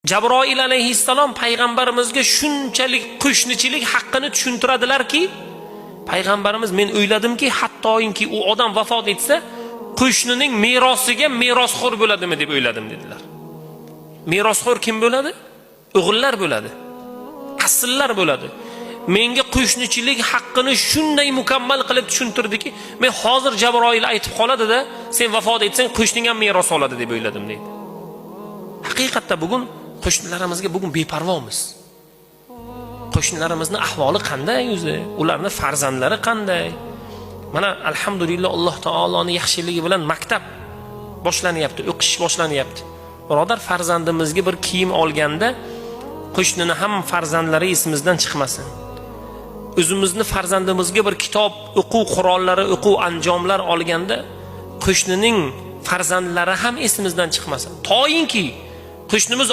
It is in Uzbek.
Jabroil alayhissalom payg'ambarimizga shunchalik qo'shnichilik haqqini tushuntiradilarki, payg'ambarimiz men o'yladimki, hattoki u odam vafot etsa, qo'shnining merosiga merosxo'r bo'ladimi deb o'yladim dedilar. Merosxo'r kim bo'ladi? O'g'illar bo'ladi. Asllar bo'ladi. Menga qo'shnichilik haqqini shunday mukammal qilib tushuntirdiki, men hozir Jabroil aytib qoladi-da, sen vafot etsang qo'shning ham meros oladi deb o'yladim deydi. Haqiqatda bugun qo'shnilarimizga bugun beparvomiz. Qo'shnilarimizni ahvoli qanday o'zi? Ularni farzandlari qanday? Mana alhamdulillah, Alloh taoloning yaxshiligi bilan maktab boshlanyapti, o'qish boshlanyapti. Birodar, farzandimizga bir kiyim olganda qo'shnini ham farzandlari esimizdan chiqmasin. O'zimizni farzandimizga bir kitob, o'quv qurollari, o'quv anjomlar olganda qo'shnining farzandlari ham esimizdan chiqmasin. Toyinki qo'shnimiz